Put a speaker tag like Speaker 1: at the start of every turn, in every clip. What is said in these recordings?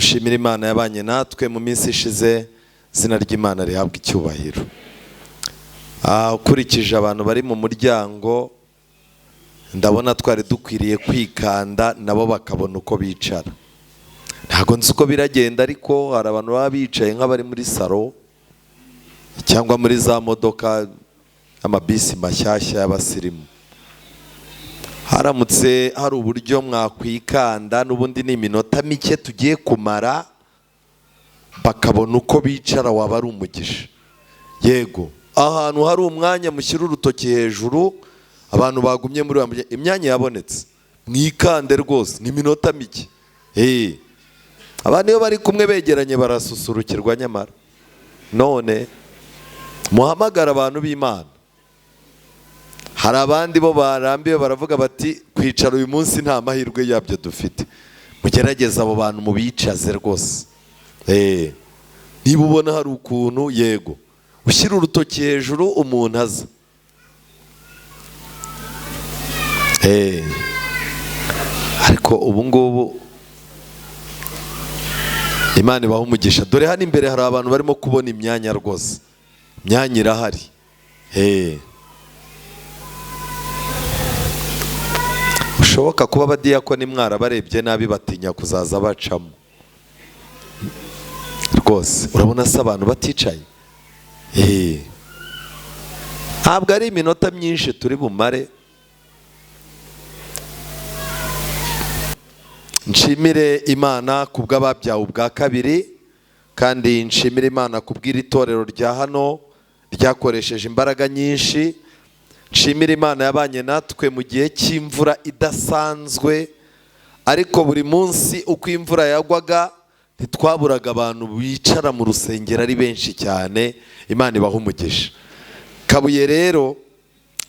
Speaker 1: Dushimire Imana yabanye natwe mu minsi ishize, izina ry'Imana rihabwa icyubahiro. Ukurikije abantu bari mu muryango, ndabona twari dukwiriye kwikanda nabo bakabona uko bicara. Ntabwo nzi uko biragenda, ariko hari abantu baba bicaye nk'abari muri salo cyangwa muri za modoka, amabisi mashyashya y'abasirimu. Haramutse hari uburyo mwakwikanda, n'ubundi ni iminota mike tugiye kumara, bakabona uko bicara, waba ari umugisha. Yego, ahantu hari umwanya mushyira urutoki hejuru, abantu bagumye muri imyanya yabonetse, mwikande rwose, ni iminota mike. Abantu iyo bari kumwe begeranye barasusurukirwa nyamara. None muhamagara abantu b'Imana. Hari abandi bo barambiwe baravuga bati kwicara uyu munsi nta mahirwe yabyo dufite. Mugerageze abo bantu mubicaze rwose. Niba ubona hari ukuntu, yego, ushyira urutoki hejuru umuntu aza. Ariko ubu ngubu Imana ibaha umugisha. Dore hano imbere hari abantu barimo kubona imyanya rwose, imyanya irahari. Ushoboka kuba abadiyakoni mwarabarebye nabi batinya kuzaza bacamo rwose. Urabona se abantu baticaye? Ntabwo ari iminota myinshi turi bumare. Nshimire Imana kubw'ababyawe ubwa kabiri, kandi nshimire Imana kubw'iri torero rya hano ryakoresheje imbaraga nyinshi. Nshimire Imana yabanye natwe mu gihe cy'imvura idasanzwe, ariko buri munsi uko imvura yagwaga ntitwaburaga abantu bicara mu rusengero ari benshi cyane. Imana ibaha umugisha. Kabuye rero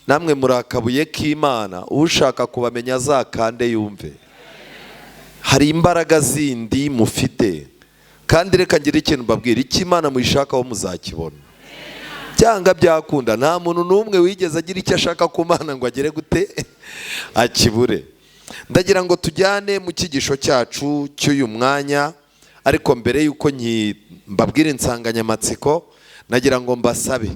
Speaker 1: namwe muri akabuye k'Imana, ushaka kubamenya azakande yumve. Hari imbaraga zindi mufite, kandi reka ngire ikintu mbabwira, icyo Imana muyishakaho muzakibona. Byanga byakunda, nta muntu n'umwe wigeze agira icyo ashaka ku Mana ngo agere gute akibure. Ndagira ngo tujyane mu cyigisho cyacu cy'uyu mwanya, ariko mbere y'uko mbabwira insanganyamatsiko, nagira ngo mbasabe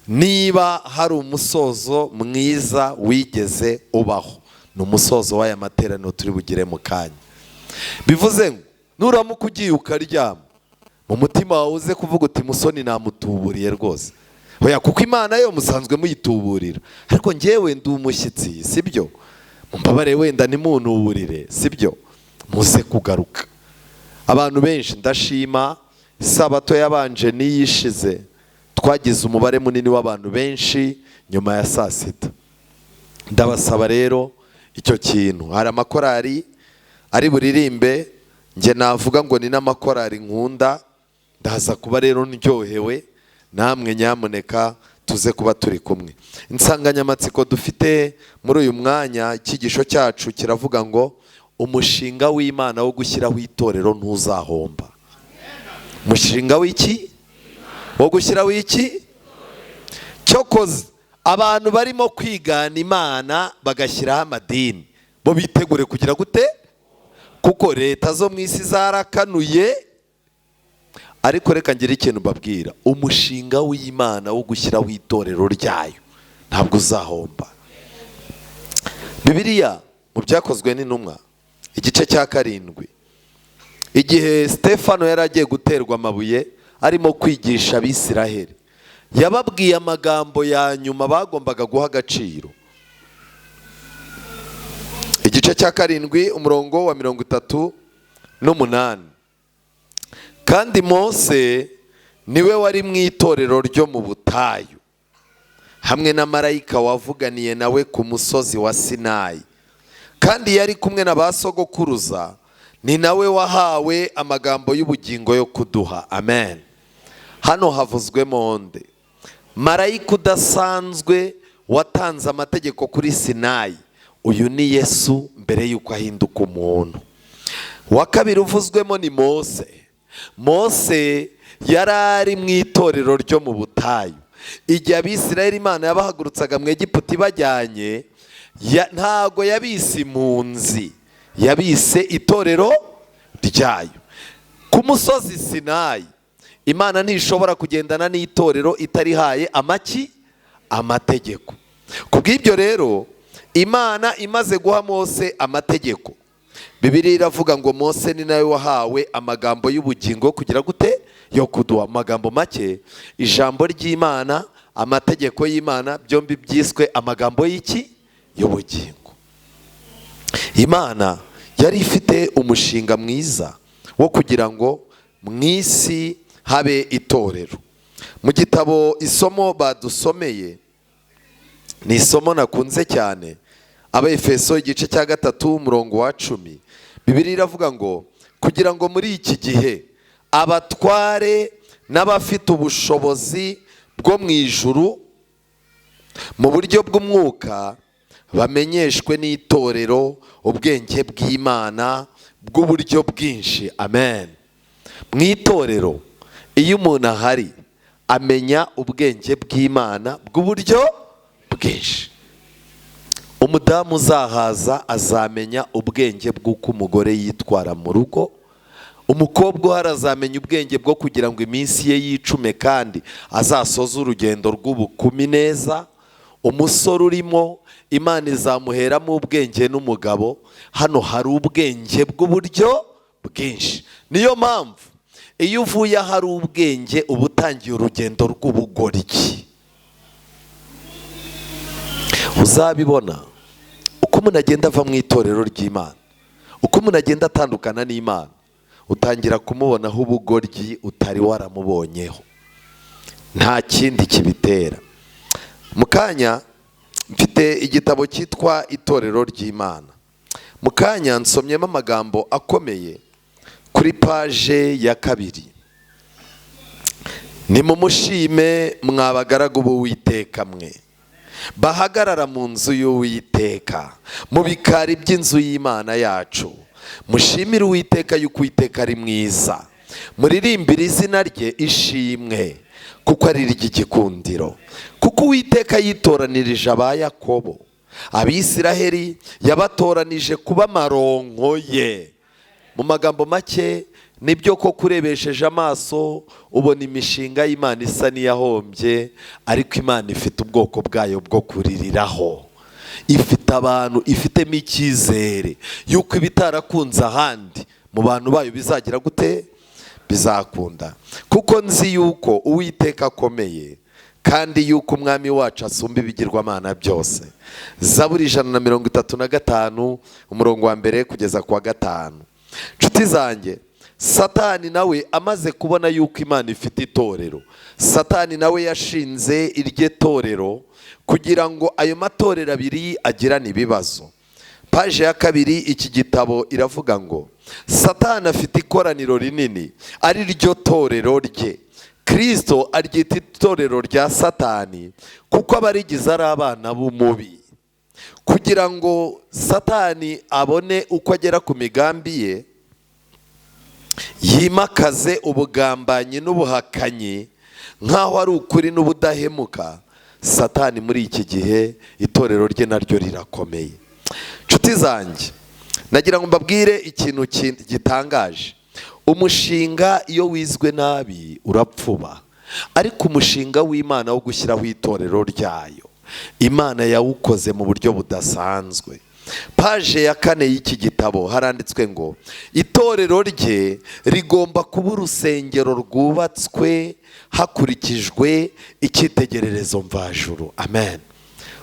Speaker 1: niba hari umusozo mwiza wigeze ubaho, ni umusozo w'aya materaniro turi bugire mu kanya. Bivuze ngo nuramuka ugiye ukaryama, mu mutima wawe uze kuvuga uti Musoni namutuburiye rwose. Oya, kuko Imana yo musanzwe muyituburira, ariko njyewe ndi umushyitsi, sibyo? Mumbabare wenda ntimuntuburire, sibyo? Muze kugaruka. Abantu benshi ndashima, isabato yabanje n'iyishize twagize umubare munini w'abantu benshi nyuma ya saa sita. Ndabasaba rero icyo kintu. Hari amakorari ari buririmbe, njye navuga ngo ni n'amakorari nkunda, ndaza kuba rero ndyohewe, namwe nyamuneka tuze kuba turi kumwe. Insanganyamatsiko dufite muri uyu mwanya, icyigisho cyacu kiravuga ngo umushinga w'Imana wo gushyiraho itorero ntuzahomba. Umushinga w'iki? Wo gushyiraho iki? Cyokoze abantu barimo kwigana Imana bagashyiraho amadini, bo bitegure kugira gute? Kuko leta zo mu isi zarakanuye. Ariko reka ngire ikintu mbabwira, umushinga w'Imana wo gushyiraho itorero ryayo ntabwo uzahomba. Bibiliya mu Byakozwe n'Intumwa igice cya 7, igihe Stefano yari agiye guterwa amabuye arimo kwigisha Abisiraheli, yababwiye amagambo ya nyuma bagombaga guha agaciro. Igice cya 7 umurongo wa 38. Kandi Mose niwe wari mu itorero ryo mu butayu hamwe na marayika wavuganiye nawe ku musozi wa Sinayi, kandi yari kumwe na ba sogokuruza, ni nawe wahawe amagambo y'ubugingo yo kuduha. Amen. Hano havuzwemo nde? Marayika udasanzwe watanze amategeko kuri Sinayi. Uyu ni Yesu mbere y'uko ahinduka umuntu. Wa kabiri uvuzwemo ni Mose. Mose yari ari mu itorero ryo mu butayu. Igihe Abisirayeli Imana yabahagurutsaga mu Egiputa ibajyanye, ntago yabise impunzi, yabise itorero ryayo. Ku musozi Sinayi, Imana ntishobora kugendana n'itorero itarihaye amaki? Amategeko. Ku bw'ibyo rero, Imana imaze guha Mose amategeko, Bibiliya iravuga ngo Mose ni nawe wahawe amagambo y'ubugingo kugira gute? Yo kuduha. Amagambo make, ijambo ry'Imana, amategeko y'Imana, byombi byiswe amagambo y'iki? Y'ubugingo. Imana yari ifite umushinga mwiza wo kugira ngo mu isi habe itorero. Mu gitabo isomo badusomeye ni isomo nakunze cyane, Abefeso igice cya 3 umurongo wa 10, Bibiliya iravuga ngo kugira ngo muri iki gihe abatware n'abafite ubushobozi bwo mu ijuru mu buryo bw'umwuka bamenyeshwe n'itorero ubwenge bw'Imana bw'uburyo bwinshi. Amen. Mu itorero iyo umuntu ahari amenya ubwenge bw'Imana bw'uburyo bwinshi. Umudamu uzahaza azamenya ubwenge bw'uko umugore yitwara mu rugo. Umukobwa uhari azamenya ubwenge bwo kugira ngo iminsi ye yicume kandi azasoze urugendo rw'ubukumi neza. Umusore urimo Imana izamuheramo ubwenge n'umugabo. Hano hari ubwenge bw'uburyo bwinshi. Niyo mpamvu iyo uvuye ahari ubwenge uba utangiye urugendo rw'ubugoryi. Uzabibona uko umuntu agenda ava mu itorero ry'Imana, uko umuntu agenda atandukana n'Imana, utangira kumubonaho ubugoryi utari waramubonyeho. Nta kindi kibitera. Mu kanya mfite igitabo cyitwa Itorero ry'Imana. Mu kanya nsomyemo amagambo akomeye kuri paje ya 2. Nimumushime mwabagaragu b'Uwiteka mwe bahagarara mu nzu y'Uwiteka, mu bikari by'inzu y'Imana yacu. Mushimire Uwiteka yuko Uwiteka ari mwiza, muririmbire izina rye ishimwe, kuko ari iry'igikundiro. Kuko Uwiteka yitoranirije aba Yakobo, Abisiraheli yabatoranije kuba amaronko ye. Mu magambo make, nibyo ko kurebesheje amaso ubona imishinga y'Imana isa n'iyahombye, ariko Imana ifite ubwoko bwayo bwo kuririraho. Ifite abantu ifitemo icyizere yuko ibitarakunze ahandi mu bantu bayo bizagira gute? Bizakunda. Kuko nzi yuko Uwiteka akomeye, kandi yuko umwami wacu asumba ibigirwamana byose. Zaburi 135 umurongo wa 1 kugeza ku wa 5. Nshuti zanjye, Satani nawe amaze kubona yuko Imana ifite itorero, Satani nawe yashinze irye torero kugira ngo ayo matorero abiri agirane ibibazo. Paje ya 2 iki gitabo iravuga ngo Satani afite ikoraniro rinini ari ryo torero rye. Kristo aryita itorero rya Satani kuko abarigize ari abana b'umubi. Kugira ngo Satani abone uko agera ku migambi ye, yimakaze ubugambanyi n'ubuhakanyi nk'aho ari ukuri n'ubudahemuka. Satani muri iki gihe itorero rye naryo rirakomeye. Nshuti zanjye, nagira ngo mbabwire ikintu gitangaje. Umushinga iyo wizwe nabi urapfuba, ariko umushinga w'Imana wo gushyiraho itorero ryayo, Imana yawukoze mu buryo budasanzwe. Paje ya 4 y'iki gitabo haranditswe ngo itorero rye rigomba kuba urusengero rwubatswe hakurikijwe icyitegererezo mvajuru. Amen.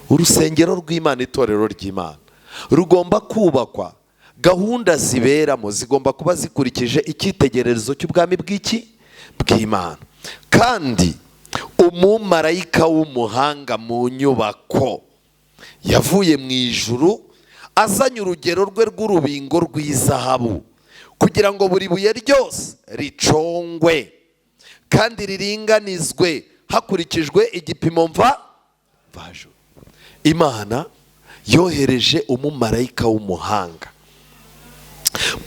Speaker 1: Urusengero rw'Imana, itorero ry'Imana rugomba kubakwa, gahunda ziberamo zigomba kuba zikurikije icyitegererezo cy'ubwami bw'iki? Bw'Imana. Kandi umumarayika w'umuhanga mu nyubako yavuye mu ijuru azanye urugero rwe rw'urubingo rw'izahabu, kugira ngo buri buye ryose ricongwe kandi riringanizwe hakurikijwe igipimo mvajuru. Imana yohereje umumarayika w'umuhanga,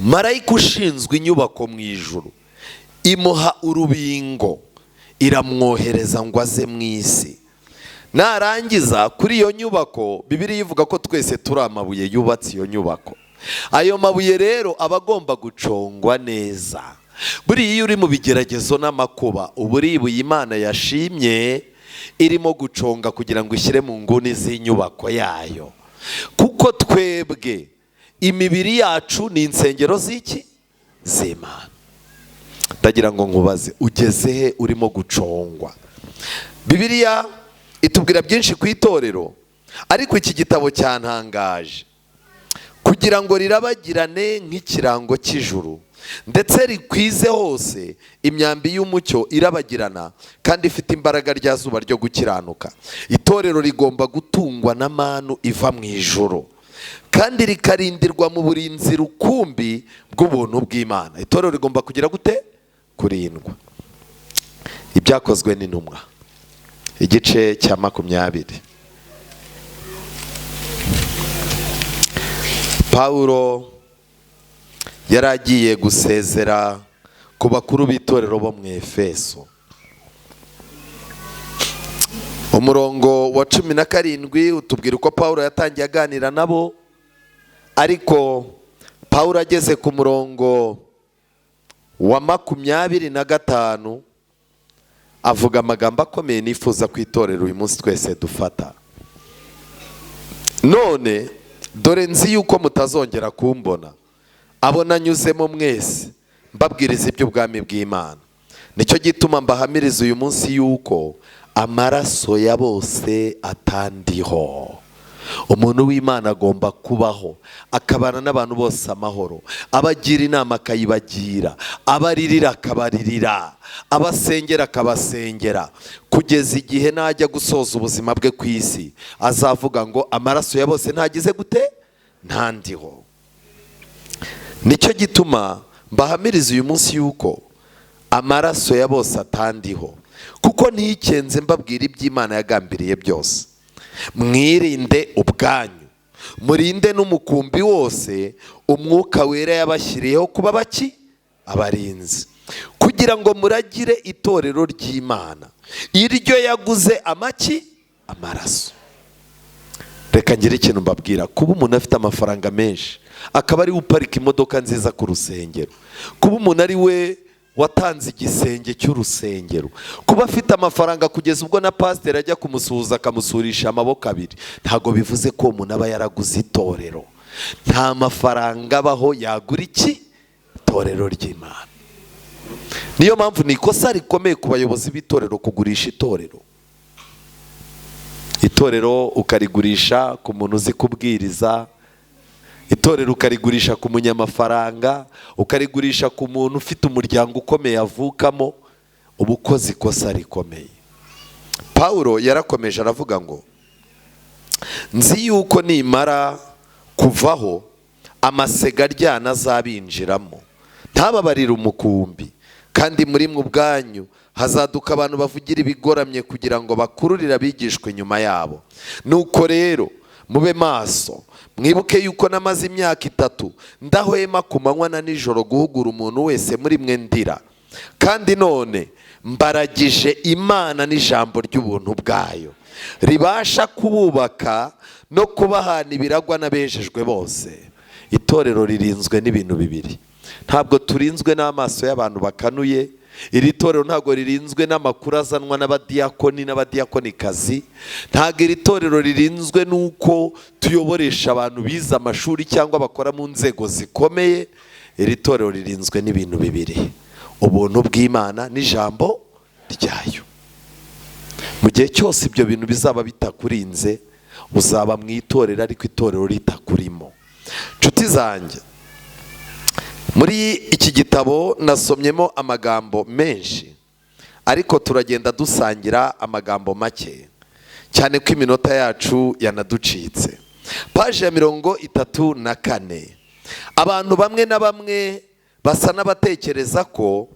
Speaker 1: marayika ushinzwe inyubako mu ijuru, imuha urubingo, iramwohereza ngo aze mu isi. Narangiza kuri iyo nyubako, Bibiliya ivuga ko twese turi amabuye yubatse iyo nyubako. Ayo mabuye rero aba agomba gucongwa neza, Buriya iyo uri mu bigeragezo n'amakuba, uba uri ibuye Imana yashimye irimo guconga kugira ngo ishyire mu nguni z'inyubako yayo. Kuko twebwe imibiri yacu ni insengero z'iki? Z'Imana. Ndagira ngo nkubaze, ugeze he urimo gucongwa? Bibiliya itubwira byinshi ku itorero, ariko iki gitabo cyantangaje. Kugira ngo rirabagirane nk'ikirango cy'ijuru, ndetse rikwize hose imyambi y'umucyo irabagirana kandi ifite imbaraga rya zuba ryo gukiranuka. Itorero rigomba gutungwa na manu iva mu ijuru, kandi rikarindirwa mu burinzi rukumbi bw'ubuntu bw'Imana. Itorero rigomba kugira gute? Kurindwa. Ibyakozwe n'intumwa igice cya 20. Pawulo yari agiye gusezera ku bakuru b'itorero bo mu Efeso. Umurongo wa 17 utubwira uko Pawulo yatangiye aganira nabo, ariko Pawulo ageze ku murongo wa 25 avuga amagambo akomeye nifuza ku itorero uyu munsi twese dufata. None dore nzi yuko mutazongera kumbona, abo nanyuzemo mwese mbabwiriza iby'ubwami bw'Imana. Nicyo gituma mbahamiriza uyu munsi yuko amaraso ya bose atandiho. Umuntu w'Imana agomba kubaho akabana n'abantu bose amahoro, abagira inama akayibagira, abaririra akabaririra, abasengera akabasengera, kugeza igihe najya gusoza ubuzima bwe ku isi azavuga ngo amaraso ya bose ntagize gute? Ntandiho. Nicyo gituma mbahamiriza uyu munsi yuko amaraso ya bose atandiho, kuko ntikenze mbabwira iby'Imana yagambiriye byose. Mwirinde ubwanyu, murinde n'umukumbi wose umwuka wera yabashyiriyeho kuba baki? Abarinzi, kugira ngo muragire itorero ry'Imana iryo yaguze amaki? Amaraso. Reka ngire ikintu mbabwira. Kuba umuntu afite amafaranga menshi akaba ari we uparika imodoka nziza ku rusengero, kuba umuntu ari we watanze igisenge cy'urusengero, kuba afite amafaranga kugeza ubwo na pasiteri ajya kumusuhuza akamusurisha amaboko abiri, ntabwo bivuze ko umuntu aba yaraguze itorero. Nta mafaranga abaho yagura iki? Itorero ry'Imana. Niyo mpamvu ni ikosa rikomeye ku bayobozi b'itorero kugurisha itorero. Itorero ukarigurisha ku muntu uzi kubwiriza, itorero ukarigurisha ku munyamafaranga, ukarigurisha ku muntu ufite umuryango ukomeye avukamo, uba ukoze ikosa rikomeye. Pawulo yarakomeje aravuga ngo nzi yuko nimara kuvaho amasega aryana azabinjiramo, ntababarire umukumbi, kandi muri mwe ubwanyu hazaduka abantu bavugira ibigoramye kugira ngo bakururire abigishwa inyuma yabo. Nuko rero mube maso, mwibuke yuko namaze imyaka 3 ndahwema ku manywa na nijoro guhugura umuntu wese muri mwe ndira. Kandi none mbaragije Imana n'ijambo ry'ubuntu bwayo ribasha kububaka no kubahana ibiragwa n'abejejwe bose. Itorero ririnzwe n'ibintu bibiri. Ntabwo turinzwe n'amaso y'abantu bakanuye. Iri torero ntabwo ririnzwe n'amakuru azanwa n'abadiyakoni n'abadiyakonikazi. Ntabwo iri torero ririnzwe n'uko tuyoboresha abantu bize amashuri cyangwa bakora mu nzego zikomeye. Iri torero ririnzwe n'ibintu bibiri: ubuntu bw'Imana n'ijambo ryayo. Mu gihe cyose ibyo bintu bizaba bitakurinze, uzaba mu itorero ariko itorero ritakurimo. Nshuti zanjye, muri iki gitabo nasomyemo amagambo menshi, ariko turagenda dusangira amagambo make, cyane ko iminota yacu yanaducitse. Paje ya 34. Abantu bamwe na bamwe basa n'abatekereza ko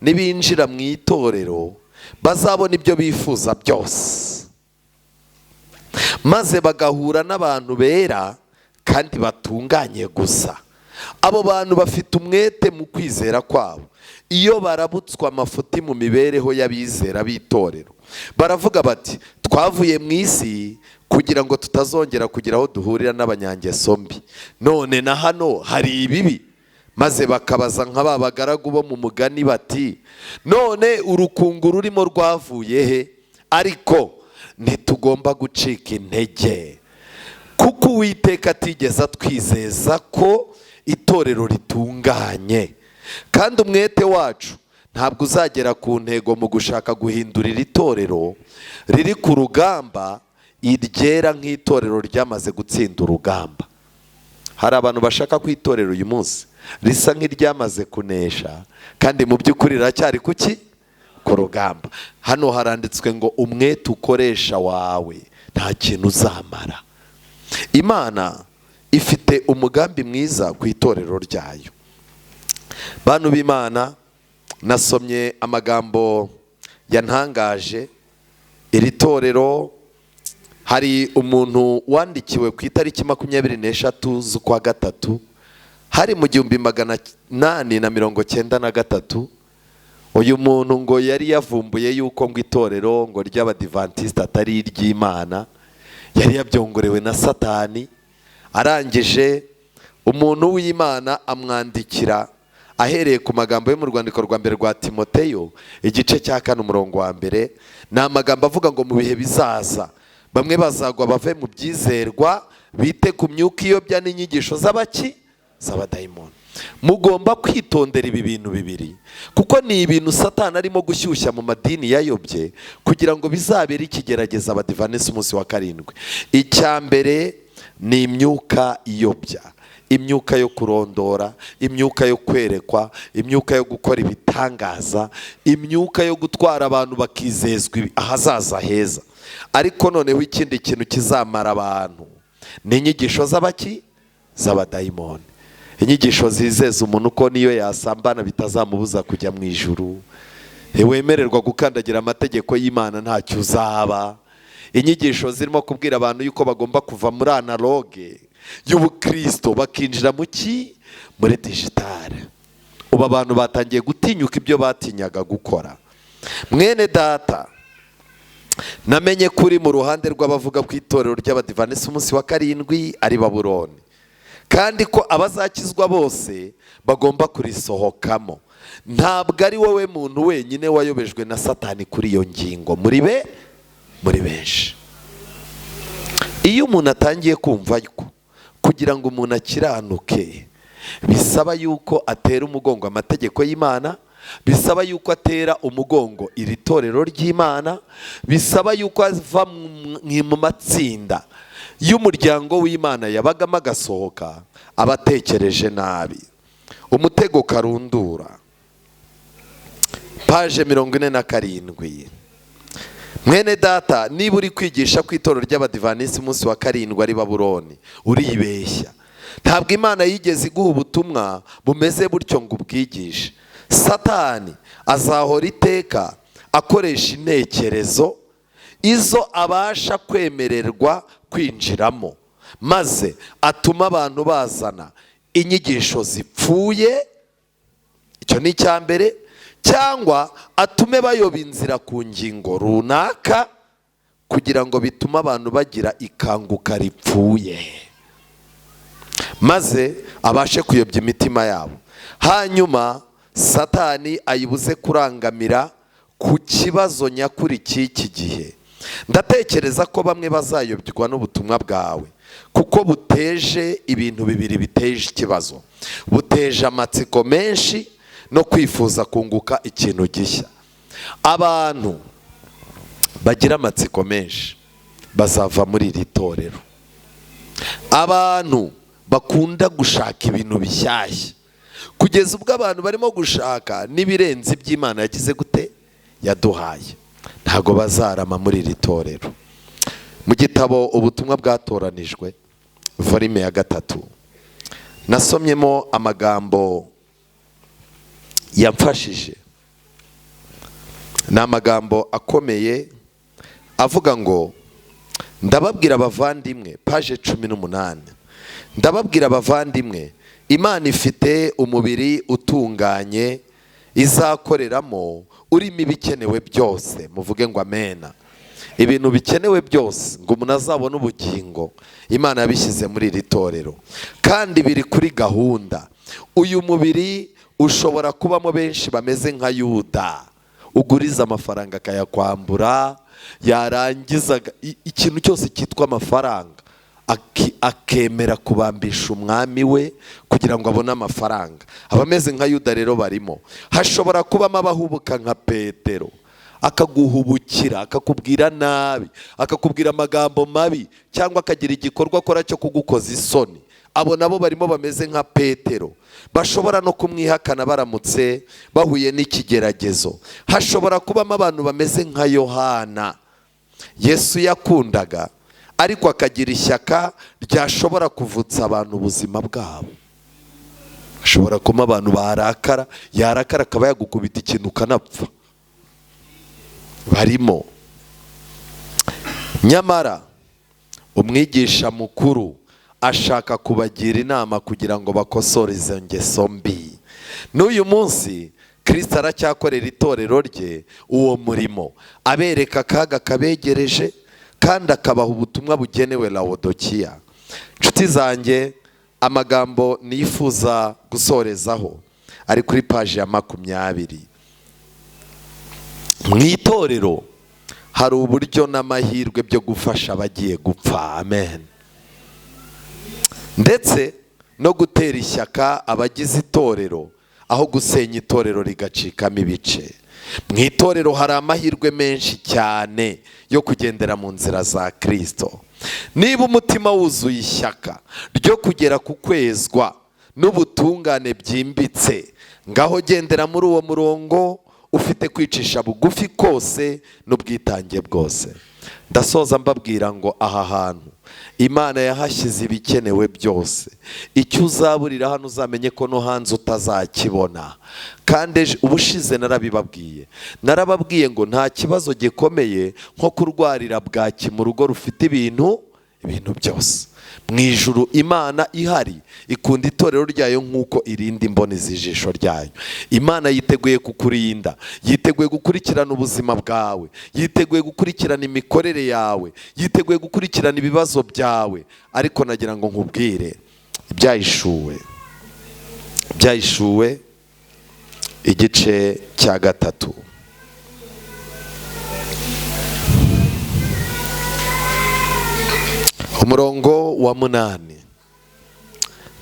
Speaker 1: nibinjira mu itorero bazabona ibyo bifuza byose, maze bagahura n'abantu bera kandi batunganye gusa. Abo bantu bafite umwete mu kwizera kwabo. Iyo barabutswa amafuti mu mibereho y'abizera b'itorero, baravuga bati twavuye mu isi kugira ngo tutazongera kugira aho duhurira n'abanyangeso mbi, none na hano hari ibibi. Maze bakabaza nka ba bagaragu bo mu mugani bati: "None urukungu rurimo rwavuye he?" Ariko ntitugomba gucika intege, kuko Uwiteka atigeze atwizeza ko itorero ritunganye, kandi umwete wacu ntabwo uzagera ku ntego mu gushaka guhindura iri torero riri ku rugamba iryera nk'itorero ryamaze gutsinda urugamba. Hari abantu bashaka ko itorero uyu munsi risa nk'iryamaze kunesha, kandi mu by'ukuri riracyari kuki? Ku rugamba. Hano haranditswe ngo umwete ukoresha wawe nta kintu uzamara. Imana ifite umugambi mwiza ku itorero ryayo. Bantu b'Imana, nasomye amagambo yantangaje. Iri torero, hari umuntu wandikiwe ku itariki 23 z'ukwa gatatu, hari mu 1893. Uyu muntu ngo yari yavumbuye yuko ngo itorero ngo ry'Abadivantisite atari iry'Imana, yari yabyongorewe na Satani. Arangije umuntu w'Imana amwandikira ahereye ku magambo yo mu rwandiko rwa mbere rwa Timoteyo, igice cya 4, umurongo wa 1. Ni amagambo avuga ngo mu bihe bizaza bamwe bazagwa bave mu byizerwa, bite ku myuka iyobya n'inyigisho z'abaki? Z'abadayimoni. Mugomba kwitondera ibi bintu bibiri, kuko ni ibintu Satani arimo gushyushya mu madini yayobye kugira ngo bizabere ikigerageza Abadivanisi umunsi wa karindwi. Icya mbere ni imyuka iyobya, imyuka yo kurondora, imyuka yo kwerekwa, imyuka yo gukora ibitangaza, imyuka yo gutwara abantu bakizezwa ahazaza heza. Ariko noneho ikindi kintu kizamara abantu ni inyigisho z'abaki? Z'abadayimoni. Inyigisho zizeza umuntu ko niyo yasambana bitazamubuza kujya mu ijuru, ntiwemererwa gukandagira amategeko y'Imana ntacyo uzaba. Inyigisho zirimo kubwira abantu yuko bagomba kuva muri analogue y'ubukristo bakinjira mu ki? Muri digitale. Ubu abantu batangiye gutinyuka ibyo batinyaga gukora. Mwene data, namenye kuri mu ruhande rw'abavuga ku itorero ry'Abadivanisi umunsi wa karindwi ari Babuloni, kandi ko abazakizwa bose bagomba kurisohokamo. Ntabwo ari wowe muntu wenyine wayobejwe na Satani kuri iyo ngingo, muri benshi. Iyo umuntu atangiye kumva ko kugira ngo umuntu akiranuke bisaba yuko atera umugongo amategeko y'Imana, bisaba yuko atera umugongo iri torero ry'Imana, bisaba yuko ava mu matsinda y'umuryango w'Imana yabagamo agasohoka, aba atekereje nabi. Umutego karundura, paje 47. Mwene data, niba uri kwigisha ku itorero ry'Abadivanisi umunsi wa karindwi ari Babuloni, uribeshya. Ntabwo Imana yigeze iguha ubutumwa bumeze butyo ngo ubwigishe. Satani azahora iteka akoresha intekerezo izo abasha kwemererwa kwinjiramo, maze atuma abantu bazana inyigisho zipfuye. Icyo ni icya mbere. Cyangwa atume bayoba inzira ku ngingo runaka kugira ngo bitume abantu bagira ikanguka ripfuye, maze abashe kuyobya imitima yabo. Hanyuma Satani ayibuze kurangamira ku kibazo nyakuri cy'iki gihe. Ndatekereza ko bamwe bazayobywa n'ubutumwa bwawe, kuko buteje ibintu bibiri biteje ikibazo: buteje amatsiko menshi no kwifuza kunguka ikintu gishya. Abantu bagira amatsiko menshi bazava muri iri torero. Abantu bakunda gushaka ibintu bishyashya, kugeza ubwo abantu barimo gushaka n'ibirenze iby'Imana yagize gute? Yaduhaye, ntabwo bazarama muri iri torero. Mu gitabo Ubutumwa Bwatoranijwe, volume ya 3, nasomyemo amagambo yamfashije. Ni amagambo akomeye avuga ngo: "Ndababwira abavandimwe", paje 18, "ndababwira abavandimwe, Imana ifite umubiri utunganye izakoreramo, urimo ibikenewe byose." Muvuge ngo amena. Ibintu bikenewe byose ngo umuntu azabone ubugingo, Imana yabishyize muri iri torero, kandi biri kuri gahunda. Uyu mubiri ushobora kubamo benshi bameze nka Yuda, uguriza amafaranga akayakwambura, yarangiza ikintu cyose cyitwa amafaranga akemera kubambisha umwami we kugira ngo abone amafaranga. Abameze nka Yuda rero barimo. Hashobora kubamo abahubuka nka Petero, akaguhubukira, akakubwira nabi, akakubwira amagambo mabi, cyangwa akagira igikorwa akora cyo kugukoza isoni. Abo nabo barimo bameze nka Petero, bashobora no kumwihakana baramutse bahuye n'ikigeragezo. Hashobora kubamo abantu bameze nka Yohana, Yesu yakundaga ariko akagira ishyaka ryashobora kuvutsa abantu ubuzima bwabo. Hashobora kuba abantu barakara, yarakara akaba yagukubita ikintu ukanapfa. Barimo. Nyamara umwigisha mukuru ashaka kubagira inama kugira ngo bakosore izo ngeso mbi. N'uyu munsi Kristo aracyakorera itorero rye uwo murimo, abereka akaga kabegereje kandi akabaha ubutumwa bugenewe Laodikiya. Nshuti zanjye, amagambo nifuza gusorezaho ari kuri paji ya 20. Mu itorero hari uburyo n'amahirwe byo gufasha abagiye gupfa. Amen. Ndetse no gutera ishyaka abagize itorero, aho gusenya itorero rigacikamo ibice. Mu itorero hari amahirwe menshi cyane yo kugendera mu nzira za Kristo. Niba umutima wuzuye ishyaka ryo kugera ku kwezwa n'ubutungane byimbitse, ngaho gendera muri uwo murongo ufite kwicisha bugufi kose n'ubwitange bwose. Ndasoza mbabwira ngo aha hantu Imana yahashyize ibikenewe byose. Icyo uzaburira hano uzamenye ko no hanze utazakibona. Kandi ubushize narabibabwiye, narababwiye ngo nta kibazo gikomeye nko kurwarira bwaki mu rugo rufite ibintu byose. Mu ijuru Imana ihari ikunda itorero ryayo nk'uko irinda imboni z'ijisho ryayo. Imana yiteguye kukurinda, yiteguye gukurikirana ubuzima bwawe, yiteguye gukurikirana imikorere yawe, yiteguye gukurikirana ibibazo byawe. Ariko nagira ngo nkubwire Ibyahishuwe igice cya 3. Umurongo wa 8.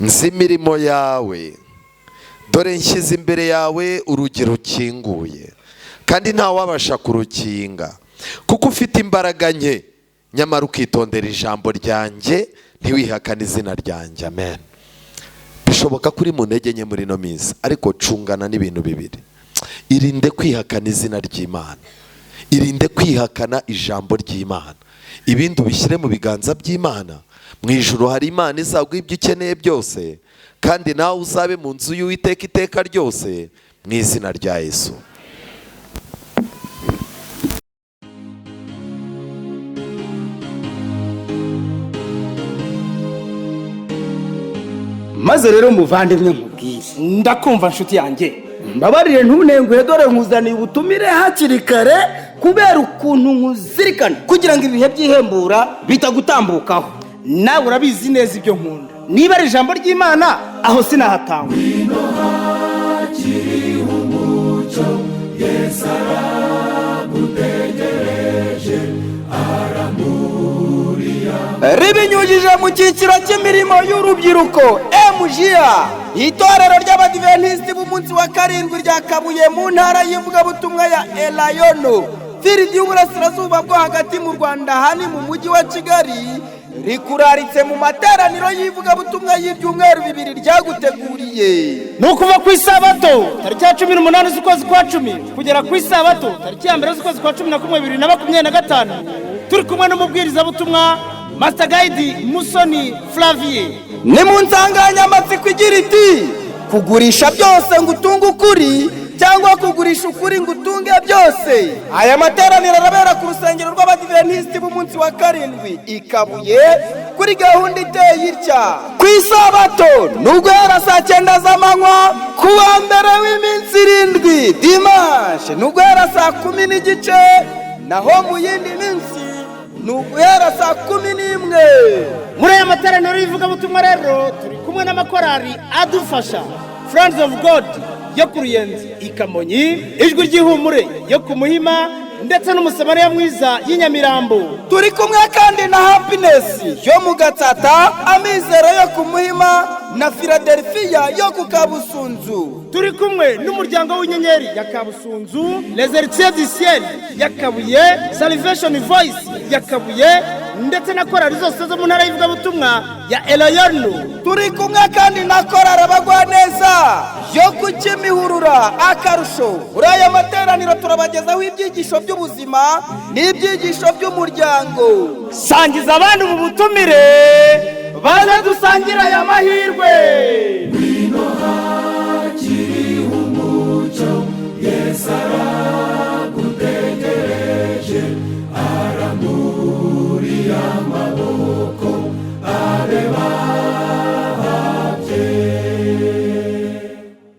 Speaker 1: Nzi imirimo yawe, dore nshyize imbere yawe urugi rukinguye, kandi nta wabasha kurukinga, kuko ufite imbaraga nke, nyamara ukitondera ijambo ryanjye, ntiwihakane izina ryanjye. Amen. Bishoboka kuri mu ntege nke muri ino minsi, ariko cungana n'ibintu bibiri. Irinde kwihakana izina ry'Imana, irinde kwihakana ijambo ry'Imana, ibindi ubishyire mu biganza by'Imana. Mu ijuru hari Imana izaguha ibyo ukeneye byose, kandi nawe uzabe mu nzu y'Uwiteka iteka ryose, mu izina rya Yesu.
Speaker 2: Maze rero muvandimwe nkubwire,
Speaker 3: ndakumva nshuti yanjye,
Speaker 2: mbabarire ntunenguhe, dore nkuzaniye ubutumire hakiri kare kubera ukuntu nkuzirikana kugira ngo ibihe by'ihembura bitagutambukaho.
Speaker 3: Nawe urabizi neza ibyo nkunda, niba ari ijambo ry'Imana aho sinahatangwa.
Speaker 2: Ribinyujije mu cyiciro cy'imirimo y'urubyiruko MJA, itorero ry'Abadiventisiti b'umunsi wa 7 rya Kabuye mu ntara y'ivugabutumwa ya Elayono, firidi y'uburasirazuba bwo hagati mu Rwanda, hani mu mujyi wa Kigali, rikuraritse mu materaniro y'ivugabutumwa y'ibyumweru 2 ryaguteguriye.
Speaker 3: Ni ukuva ku isabato tariki ya 18 z'ukwezi kwa 10 kugera ku isabato tariki ya 1 z'ukwezi kwa 11 2025, turi kumwe n'umubwirizabutumwa Master Guide Musoni Flavier.
Speaker 2: Ni mu nsanganyamatsiko igira iti: kugurisha byose ngo utunge ukuri, cyangwa kugurisha ukuri ngo utunge byose. Aya materaniro arabera ku rusengero rw'Abadiventisiti b'umunsi wa 7 i Kabuye, kuri gahunda iteye itya: ku isabato ni uguhera saa 9 z'amanywa, ku wa mbere w'iminsi 7 dimanche ni uguhera saa 10:15, Naho mu yindi minsi ni uguhera saa 11.
Speaker 3: Muri aya materaniro y'ivugabutumwa rero, turi kumwe n'amakorari adufasha: Friends of God yo ku Ruyenzi i Kamonyi, Ijwi ry'Ihumure yo ku Muhima, ndetse n'Umusamariya Mwiza y'inyamirambo.
Speaker 2: Turi kumwe kandi na Happiness yo mu Gatsata, Amizero yo ku Muhima na Philadelphia yo ku Kabusunzu.
Speaker 3: Turi kumwe n'Umuryango w'Inyenyeri ya Kabusunzu, Les Héritiers du Ciel ya Kabuye, Salvation Voice ya Kabuye, ndetse na korali zose zo mu ntara y'ivugabutumwa ya Elayono.
Speaker 2: Turi kumwe kandi na korari Abagwaneza yo ku Kimihurura. Akarusho, muri aya materaniro turabagezaho ibyigisho by'ubuzima n'ibyigisho by'umuryango.
Speaker 3: Sangiza abandi ubu butumire, baze dusangire aya mahirwe.